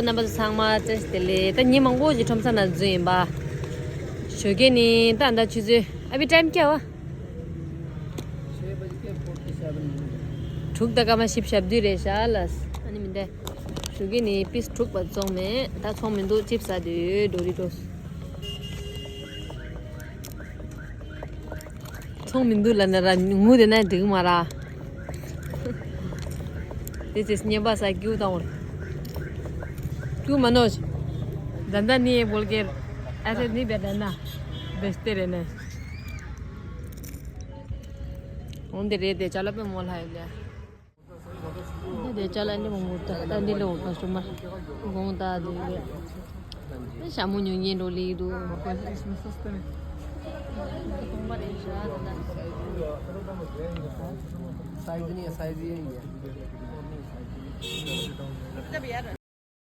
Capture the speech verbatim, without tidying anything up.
རྣམ་པ་ཚོ་ཚང་མ་བཀྲ་ཤིས་བདེ་ལེགས། ད་ཉིན་མང་པོ་ཅིག་ཁྲོམ་ས་ནང་འཛུལ་ཡིན་པ། ཞོགས་ཀས་ནི་ད་ད་ཆུ་ཚོད། अभी टाइम क्या हुआ? དྲུག་དང་སྐར་མ་བཞི་བཅུ་ཞེ་བདུན་རེད་ཤག་ལགས། ཨ་ནི་མི་འདུག་ཞོགས་ཀས་ནི་པིས་དྲུག་བར་བཙོང་མེད། ད་ཚོང་མི་འདུག་ཅིབ་ཟ་དུས་ཌོ་རི་ཏོས། ཚོང་མི་འདུག་ལབ་ན་ར་ངུ་བསྡད་ན་འགྲིག་གི་མ་རེད། This is ཉན་པ་ས་སྐྱིད་པོ་བཏང་བ། क्यों मनोज? धंधा नहीं है बोल के ऐसे नहीं बैठा ना, बेचते रहना है। འོན་ཏེ་རེད་དེ་ཅ་ལག་དཔེ་མང་ལ་ཡོད་ལ། འདི་དེ་ཅ་ལག་འདི་མང་པོ་ད་ད་འདི་ལོ་ཀ་སི་ཊོ་མར་དགོང་དག་འདི་ལས། ཤ་མོ་ཉོ་ཉེན་འགྲོ་ལི་འདུག་ཁོང་པ་རེད་ཤག་ད་ད། साइज नहीं है, साइज ये ही है।